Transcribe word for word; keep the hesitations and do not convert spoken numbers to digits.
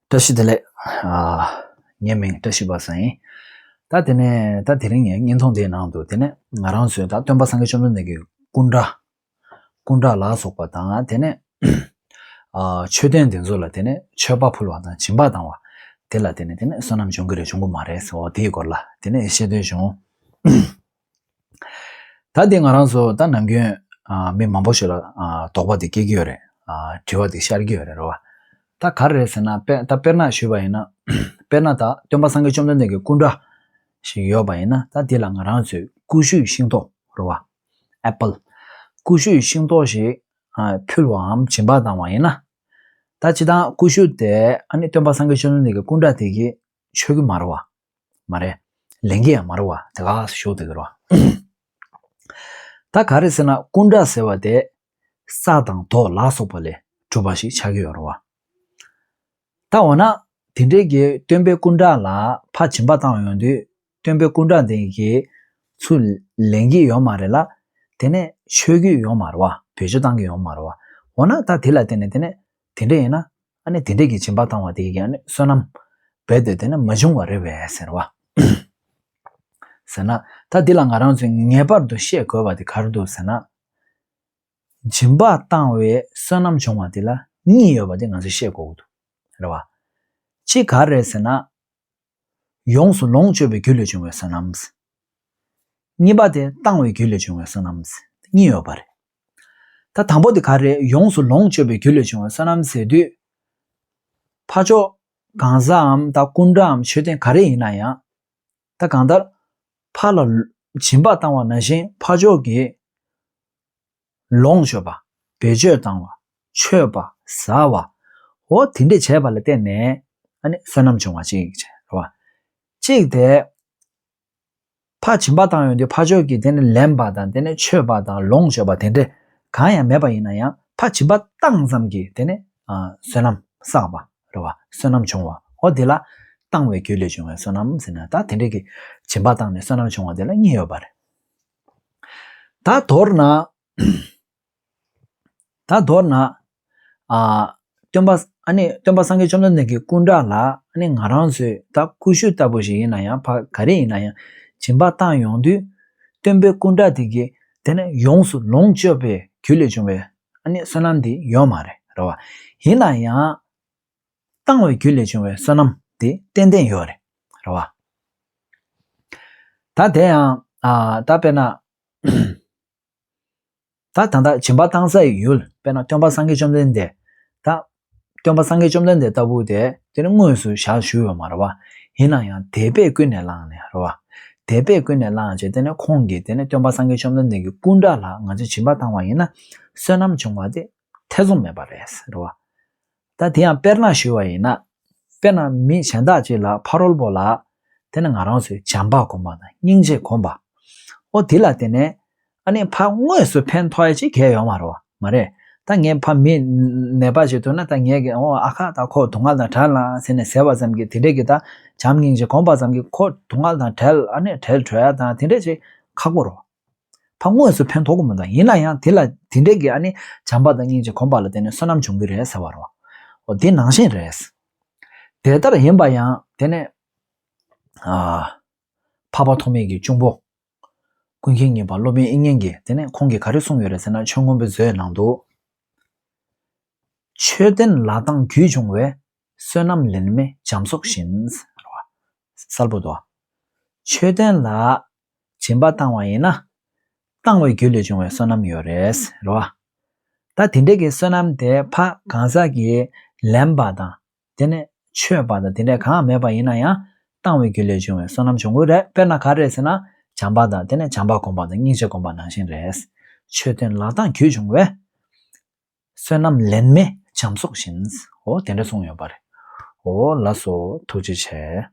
བཀྲ་ཤིས་བདེ་ལེགས། ཨ། ངའི་མིང་བཀྲ་ཤིས་པ་སངས་ཡིན། ད་དེ་ནས་ད་དེ་རིང་ངའི་བརྙན་ཐུང་དེའི་ནང་དུ་དེ་ནས་ང་རང་ཚོའི་ད་སྟོན་པ་སངས་རྒྱས་བཅོམ་ལྡན་འདས་ཀྱི་སྐུ་འདྲ། སྐུ་འདྲ་ལ་སོགས་པ་དང་དེ་ནས་ཨ། མཆོད་རྟེན་དེ་ཚོ་ལ་དེ་ནས་མཆོད་པ་ཕུལ་བ་དང་སྦྱིན་པ་བཏང་བ་དེ་ལ་དེ་ནས་དེ་ནས་བསོད་ནམས་འབྱུང་གི་རེད་འབྱུང་གི་མ་རེད་ཟེར་བ་དེའི་སྐོར་ལ་དེ་ནས་བཤད་འདོད་བྱུང་། ད་འདི་ང་རང་ཚོ་ད་ནམ་རྒྱུན་ཨ། མི་མང་པོ་ཞིག་ལ་ཨ། དོགས་པ་དེ་སྐྱེ་གི་ཡོད་རེད། ཨ། དྲི་བ་དེ་ཤར་གི་ཡོད་རེད་རེད་བ། ད་ག་རེ་རེད་ཟེར་ན་དཔེ་ད་དཔེར་ན་ཞུས་པ་ཡིན་ན། དཔེར་ན་ད་སྟོན་པ་སངས་རྒྱས་བཅོམ་ལྡན་འདས་ཀྱི་སྐུ་འདྲ་ཞིག་ཡོད་པ་ཡིན་ན་ད་འདི་ལ་ང་རང་ཚོས་ཀུ་ཤུའི་ཤིང་ཏོག་རེད་བ། ཨེ་པལ། ཀུ་ཤུའི་ཤིང་ཏོག་ཞིག་ཨ། ཕུལ་བའམ་སྦྱིན་པ་བཏང་བ་ཡིན་ན། ད་སྤྱིར་བཏང་ཀུ་ཤུ་དེ་ཨ་ནི་སྟོན་པ་སངས་རྒྱས་བཅོམ་ལྡན་འདས་ཀྱི་སྐུ་འདྲ་དེ་གིས་མཆོད་ཀྱི་མ་རེད་བ། མ་རེད། ལེན་གྱི་ཡང་མ་རེད་བ། དེ་ག་ཞུ་དེ་གི་རེད་བ། ད་ག་རེ་ཟེར་ན་སྐུ་འདྲ་ཟེར་བ་དེ་ས་དང་རྡོ་ལ་སོགས་པ་ལས་གྲུབ་པ་ཞིག་ཆགས་ཀྱི་ཡོད་རེད་བ། ད་འོ་ན་དེ་འདྲའི་གི་སྟོན་པའི་སྐུ་འདྲ་ལ་ཕར་སྦྱིན་པ་བཏང་ཡོང་དུས་སྟོན་པའི་སྐུ་འདྲ་དེ་གི་ཚུར་ལེན་གྱི་ཡོད་མ་རེད་ལ། དེ་ནས་མཆོད་ཀྱི་ཡོད་མ་རེད་བ། བེད་སྤྱོད་བཏང་གི་ཡོད་མ་རེད་བ། འོ་ན་ད་དེ་ལ་བརྟེན་ནས་དེ་ནས་དེ་འདྲ་ཡིན་ན། ཨ་ནི་དེ་འདྲས་ཀྱི་སྦྱིན་པ་བཏང་བ་དེ་གིས་ཨ་ནི་བསོད་ནམས་རྦད་དེ་དེ་ནི་མ་བྱུང་བ་རེད་པས་ཟེར་བ། ཟེར་ན་ད་འདི་ལ་ང་རང་ཚོས་ངེས་པར་དུ་ཤེས་དགོས་པ་དེ་ག་རེ་འདུག་ཟེར་ན། སྦྱིན་པ་བཏང་བའི་བསོད་ནམས་བྱུང་བ་དེ་ལ་གཉིས་ཡོད་པ་དེ་ང་ཚོས་ཤེས་དགོས་ཀྱི་འདུག་རེད་བ། གཅིག་ག་རེ་རེད་ཟེར་ན། ཡོངས་སུ་ལོངས་སྤྱོད་པའི་རྒྱུ་ལས་བྱུང་བའི་བསོད་ནམས། གཉིས་པ་དེ་བཏང་བའི་རྒྱུ་ལས་བྱུང་བའི་བསོད་ནམས། གཉིས་ཡོད་པ་རེད། ད་དང་པོ་དེ་ག་རེ་ཡོངས་སུ་ལོངས་སྤྱོད་པའི་རྒྱུ་ལས་བྱུང་བའི་བསོད་ནམས་ཟེར་དུས། ཕ་ཕྱོགས་གང་ཟག་གམ་ད་སྐུ་འདྲའམ་མཆོད་རྟེན་ག་རེ་ཡིན་ན་ཡང་། ད་གང་ལྟར་ཕ་ལ་སྦྱིན་པ་བཏང་བ་ནང་བཞིན་ཕ་ཕྱོགས་ཀྱིས་ལོངས་སྤྱོད་པ། བེད་སྤྱོད་བཏང་བ། མཆོད་པ། བཟའ་བ། འོ་དེ་འདྲས་བྱས་པ་ལ་བརྟེན་ནས་ཨ་ནི་བསོད་ནམས་བྱུང་བ་གཅིག་བྱས་རེད་བ། གཅིག་དེ། ཕར་སྦྱིན་པ་བཏང་ཡོང་དུས་ཕར་ཕྱོགས་ཀྱིས་དེ་ནི་ལེན་པ་དང་དེ་ནི་མཆོད་པ་དང་ལོངས་སྤྱོད་པ་དེ་འདྲས་གང་ཡང་མེད་པ་ཡིན་ན་ཡང་ཕར་སྦྱིན་པ་བཏང་ཙམ་གྱིས་དེ་ནི་ཨ། བསོད་ནམས་བསགས་པ་རེད་བ། བསོད་ནམས་བྱུང་བ། འོ་དེ་ལ་བཏང་བའི་རྒྱུ་ལས་བྱུང་བའི་བསོད་ནམས་ཟེར་ན་ད་དེ་འདྲས་ཀྱི་སྦྱིན་པ་བཏང་ནས་བསོད་ནམས་བྱུང་བ་དེ་ལ་གཉིས་ཡོད་པ་རེད། ད་མདོར་ན། ད་མདོར་ན། ཨ། སྟོན་པ་ཨ་ནི་སྟོན་པ་སངས་རྒྱས་བཅོམ་ལྡན་འདས་ཀྱི་སྐུ་འདྲ་ལ་ཨ་ནི་ང་རང་ཚོས་ད་ཀུ་ཤུ་ལྟ་བུ་ཞིག་ཡིན་ན་ཡང་ཕ་ག་རེ་ཡིན་ན་ཡང་སྦྱིན་པ་བཏང་ཡོང་དུས་སྟོན་པའི་སྐུ་འདྲ་དེ་གིས་དེ་ནས་ཡོངས་སུ་ལོངས་སྤྱོད་པའི་རྒྱུ་ལས་བྱུང་བའི་ཨ་ནི་བསོད་ནམས་དེ་ཡོད་མ་རེད་རེད་བ། ཡིན་ན་ཡང་བཏང་བའི་རྒྱུ་ལས་བྱུང་བའི་བསོད་ནམས་དེ་ཏན་ཏན་ཡོད་རེད་རེད་བ། ད་དེ་ཡང་ཨ་ད་དཔེར་ན། ད་ད་ལྟ་སྦྱིན་པ་བཏང་སའི་ཡུལ་དཔེར་ན་སྟོན་པ་སངས་རྒྱས་བཅོམ་ལྡན་འདས། ད་སྟོན་པ་སངས་རྒྱས་བཅོམ་ལྡན་འདས་ལྟ་བུ་དེ་དེ་ནི་དངོས་སུ་ཞལ་བཞུགས་ཡོད་མ་རེད་བ། ཡིན་ན་ཡང་དད་པས་ཀུན་ནས་བསླངས་ནས་རེད་བ། དད་པས་ཀུན་ནས་བསླངས་བྱས་དེ་ནི་ཁོང་གིས་དེ་ནི་སྟོན་པ་སངས་རྒྱས་བཅོམ་ལྡན་འདས་ཀྱི་སྐུ་འདྲ་ལ་ང་ཚོས་སྦྱིན་པ་བཏང་བ་ཡིན་ན་བསོད་ནམས་བྱུང་བ་དེ་ཐེ་ཚོམ་མེད་པ་རེད་རེད་བ། ད་དེ་ཡང་དཔེར་ན་ཞུས་པ་ཡིན་ན། དཔེར་ན་མི་གཞན་དག་ཅིག་ལ་ཕ་རོལ་པོ་ལ། དེ་ནི་ང་རང་ཚོས་བྱམས་པ་སྒོམ་པ་དང་སྙིང་རྗེ་སྒོམ་པ། ཨོ་དེ་ལ་བརྟེན་ནས། ཨ་ནི་ཕ་དངོས་སུ་ཕན་ཐོགས་ཡ་ཅིག་གལ་ཡོད་མ་རེད་བ། མ་རེད། ད་ངས་ཕ་མི་ནད་པ་ཞིག་ཐུག་ན་ད་ངས་ཀྱི་ཨོ་ཨ་ཁ་ད་ཁོ་སྡུག་བསྔལ་དང་བྲལ་ལ་ཟེར་ནས་ཟེར་བ་ཙམ་གྱིས་དེ་འདྲས་ཀྱི་ད་བྱམས་སྙིང་རྗེ་སྒོམ་པ་ཙམ་གྱིས་ཁོ་སྡུག་བསྔལ་དང་བྲལ་ཨ་ནི་བྲལ་འགྲོ་ཡ་དང་དེ་འདྲས་ཅིག་ཁག་པོ་རེད། ཕ་དངོས་སུ་ཕན་ཐོགས་ཀྱི་མི་འདུག་ཡིན་ན་ཡང་དེ་ལ་དེ་འདྲས་ཀྱི་ཨ་ནི་བྱམས་པ་དང་སྙིང་རྗེ་སྒོམ་པ་ལ་བརྟེན་ནས་བསོད་ནམས་འབྱུང་གི་རེད་ཟེར་བ་རེད། འོ་དེ་ནང་བཞིན་རེད། དེ་ལྟར་ཡིན་པ་ཡང་དེ་ནས་ཨ། འཕགས་པ་ཐོགས་མེད་ཀྱི་གཅུང་པོ། ཀུན་མཁྱེན་ཉིད་པ་སློབ་དཔོན་དབྱིག་གཉེན་གྱིས་དེ་ནས་ཁོང་གིས་ག་རེ་གསུངས་ཡོད་རེད་ཟེར་ན་ཆོས་མངོན་པའི་མཛོད་ནང་དུ། མཆོད་རྟེན་ལག་གདང་རྒྱུད་སྦྱོང་བས། བསོད་ནམས་ལེན་མེད་བྱམས་སོགས་བཞིན། རེད་བ། གསལ་པོ་འདུག་མཆོད་རྟེན་ལ་སྦྱིན་པ་བཏང་བ་ཡིན་ན། བཏང་བའི་རྒྱུ་ལས་བྱུང་བའི་བསོད་ནམས་ཡོད་རེད། རེད་བ། ད་དེ་འདྲས་ཀྱི་བསོད་ནམས་དེ་ཕ་གང་ཟག་གིས་ལེན་པ་དང་། དེ་ནས་མཆོད་པ་དང་དེ་འདྲས་གང་མེད་པ་ཡིན་ན་ཡང་བཏང་བའི་རྒྱུ་ལས་བྱུང་བའི་བསོད་ནམས་འབྱུང་གི་རེད། དཔེར་ན་ག་རེ་ཟེར་ན། བྱམས་པ་དང་དེ་ནས་བྱམས་པ་སྒོམ་པ་དང་སྙིང་རྗེ་སྒོམ་པ་ནང་བཞིན་རེད། མཆོད་རྟེན་ལག་གདང་རྒྱུད་སྦྱོང་བས། བསོད་ནམས་ལེན་མེད་བྱམས་སོགས་བཞིན། འོ་དེ་འདྲ་གསུངས་ཡོད་པ་རེད། འོ་ལགས་སོ་ཐུགས་རྗེ་ཆེ།